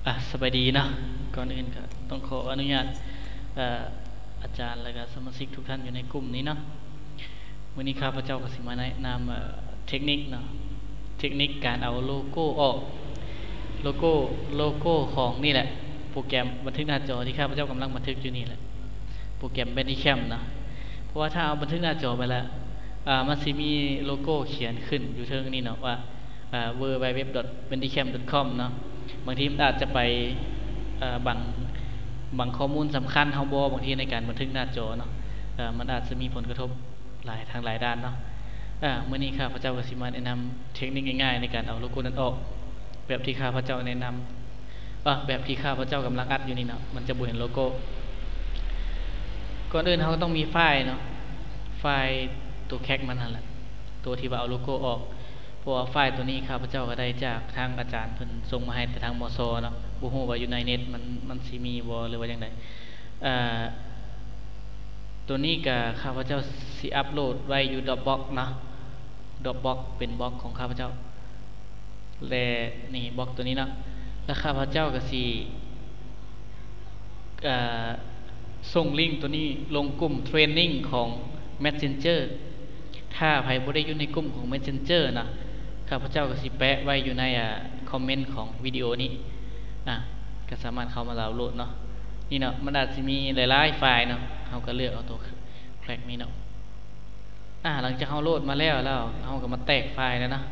ອ່ະ ສະບາຍດີເນາະ. ກ່ອນອື່ນກໍຕ້ອງຂໍອະນຸຍາດ ເອີ ອາຈານ ແລະກະສະມາຊິກທຸກທ່ານຢູ່ໃນກຸ່ມນີ້ເນາະ. ມື້ນີ້ຂ້າພະເຈົ້າກໍຊິມາແນະນຳ ເອີ ເທັກນິກເນາະ, ເທັກນິກການເອົາໂລໂກ້ອອກ. ໂລໂກ້ ໂລໂກ້ຂອງນີ້ແຫຼະ ໂປຣແກຣມບັນທຶກໜ້າຈໍທີ່ຂ້າພະເຈົ້າກຳລັງບັນທຶກຢູ່ນີ້ແຫຼະ ໂປຣແກຣມ Bandicam ເນາະ. ເພາະວ່າຖ້າເຮົາບັນທຶກໜ້າຈໍໄປແລ້ວ ອາ ມັນຊິມີໂລໂກ້ຂຽນຂຶ້ນຢູ່ເທິງນີ້ເນາະ ວ່າ ເອີ www.bandicam.com ເນາະ. ບາງທີມັນອາດຈະໄປ ເອີ ບັງ ບັງຂໍ້ມູນສຳຄັນເຮົາບໍ່ ບາງທີໃນການບັນທຶກໜ້າຈໍເນາະ ເອີ ມັນອາດຈະມີຜົນກະທົບຫຼາຍ ທາງຫຼາຍດ້ານເນາະ. ເອີ ມື້ນີ້ຂ້າພະເຈົ້າກໍຊິມາແນະນຳເທັກນິກງ່າຍໆໃນການເອົາໂລໂກ້ນັ້ນອອກ ແບບທີ່ຂ້າພະເຈົ້າແນະນຳ ເອີ ແບບທີ່ຂ້າພະເຈົ້າກຳລັງອັດຢູ່ນີ້ເນາະ ມັນຈະບໍ່ເຫັນໂລໂກ້. ກ່ອນອື່ນເຮົາກໍຕ້ອງມີໄຟລ໌ເນາະ, ໄຟລ໌ຕົວແຄັກມັນຫັ້ນແຫຼະ ຕົວທີ່ວ່າເອົາໂລໂກ້ອອກ. ເພາະວ່າໄຟລ໌ຕົວນີ້ຂ້າພະເຈົ້າກໍໄດ້ຈາກທາງອາຈານເພິ່ນສົ່ງມາໃຫ້ແຕ່ທາງ ມຊ ເນາະ, ບໍ່ຮູ້ວ່າຢູ່ໃນເນັດມັນ ມັນຊິມີບໍ່ ຫຼືວ່າຈັ່ງໃດ. ເອີ ຕົວນີ້ກໍຂ້າພະເຈົ້າຊິອັບໂຫຼດໄວ້ຢູ່ Dropbox ເນາະ, Dropbox ເປັນບັອກຂອງຂ້າພະເຈົ້າ ແລະ ນີ້ບັອກຕົວນີ້ເນາະ. ແລະ ຂ້າພະເຈົ້າກໍຊິ ເອີ ສົ່ງລິ້ງຕົວນີ້ລົງກຸ່ມເທຣນນິງຂອງ Messenger. ຖ້າໃຜບໍ່ໄດ້ຢູ່ໃນກຸ່ມຂອງ Messenger ນະ ຂ້າພະເຈົ້າກໍຊິແປະໄວ້ຢູ່ໃນ ອາ ຄອມເມັນຂອງວິດີໂອນີ້ ອາ ກໍສາມາດເຂົ້າມາດາວໂຫຼດເນາະ. ນີ້ເນາະ ມັນອາດຊິມີຫຼາຍໆໄຟລ໌ເນາະ, ເຮົາກໍເລືອກເອົາຕົວ crack ນີ້ເນາະ. ອາ ຫຼັງຈາກເຮົາໂຫຼດມາແລ້ວ ແລ້ວເຮົາກໍມາແຕກໄຟລ໌ແລ້ວເນາະ.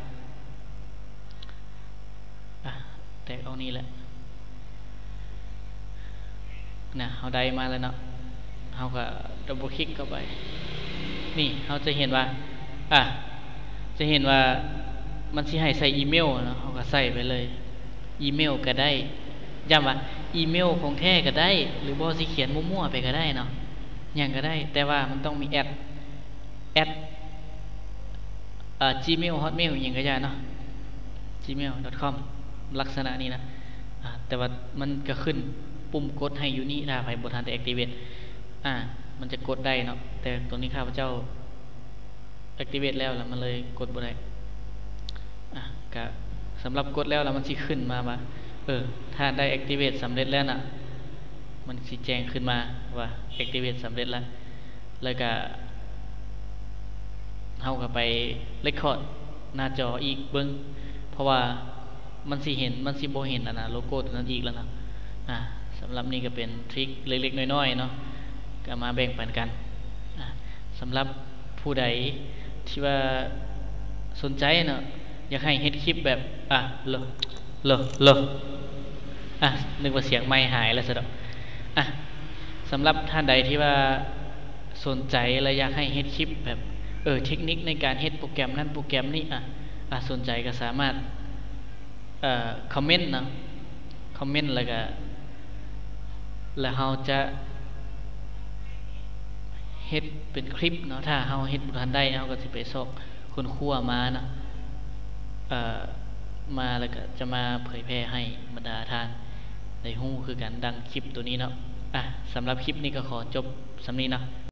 ອາ ແຕກອອກນີ້ແຫຼະ ນະ ເຮົາໄດ້ມາແລ້ວເນາະ. ເຮົາກໍດັບເບິນຄລິກເຂົ້າໄປ ນີ້ເຮົາຈະເຫັນວ່າ ອາ ຈະເຫັນວ່າມັນຊິໃຫ້ໃສ່ອີເມວເນາະ, ເຮົາກໍໃສ່ໄປເລີຍ. ອີເມວກໍໄດ້ ຢ້ຳວ່າອີເມວຂອງແທ້ກໍໄດ້ ຫຼືບໍ່ຊິຂຽນມົ້ວໆໄປກໍໄດ້ເນາະ, ຫຍັງກໍໄດ້ ແຕ່ວ່າມັນຕ້ອງມີແອັດ ແອັດ ເອີ Gmail Hotmail ອີ່ຫຍັງກໍຢ່າເນາະ gmail.com ລັກສະນະນີ້ນະ. ອາ ແຕ່ວ່າມັນກໍຂຶ້ນປຸ່ມກົດໃຫ້ຢູ່ນີ້ ຖ້າໃຜບໍ່ທັນໄດ້ activate ອາ ມັນຈະກົດໄດ້ເນາະ, ແຕ່ຕົວນີ້ຂ້າພະເຈົ້າ activate ແລ້ວ ແລ້ວມັນເລີຍກົດບໍ່ໄດ້. ອາ ກະສຳລັບກົດແລ້ວ ແລ້ວມັນຊິຂຶ້ນມາວ່າ ເອີ ທ່ານໄດ້ activate ສຳເລັດແລ້ວນະ, ມັນຊິແຈ້ງຂຶ້ນມາວ່າ activate ສຳເລັດແລ້ວ. ແລ້ວກະເຮົາກໍໄປ record ໜ້າຈໍອີກເບິ່ງ ເພາະວ່າມັນຊິເຫັນ ມັນຊິບໍ່ເຫັນອັນນະ ໂລໂກ້ຕົວນັ້ນອີກແລ້ວນະ. ອາ ສຳລັບນີ້ກໍເປັນທຣິກເລັກໆນ້ອຍໆເນາະ ກໍມາແບ່ງປັນກັນ. ອາ ສຳລັບຜູ້ໃດທີ່ວ່າສົນໃຈເນາະ ຢາກໃຫ້ເຮັດຄລິບແບບ ອາ ໂລ ໂລ ໂລ ອາ ນຶກວ່າສຽງໄມຫາຍແລ້ວຊະດອກ. ອາ ສຳລັບທ່ານໃດທີ່ວ່າສົນໃຈ ແລະ ຢາກໃຫ້ເຮັດຄລິບແບບ ເອີ ເທັກນິກໃນການເຮັດໂປຣແກຣມນັ້ນໂປຣແກຣມນີ້ ອາ ອາ ສົນໃຈກໍສາມາດ ເອີ ຄອມເມັນເນາະ ຄອມເມັນ ແລ້ວກໍ ແລ້ວເຮົາຈະເຮັດເປັນຄລິບເນາະ. ຖ້າເຮົາເຮັດບໍ່ທັນໄດ້ ເຮົາກໍຊິໄປຊອກຄົ້ນຄວ້າມາເນາະ ເອີ ມາ ແລ້ວກໍຈະມາເຜີຍແຜ່ໃຫ້ບັນດາທ່ານໄດ້ຮູ້ຄືກັນ ດັ່ງຄລິບໂຕນີ້ເນາະ. ອາ ສຳລັບຄລິບນີ້ກໍຂໍຈົບສ່ຳນີ້ເນາະ.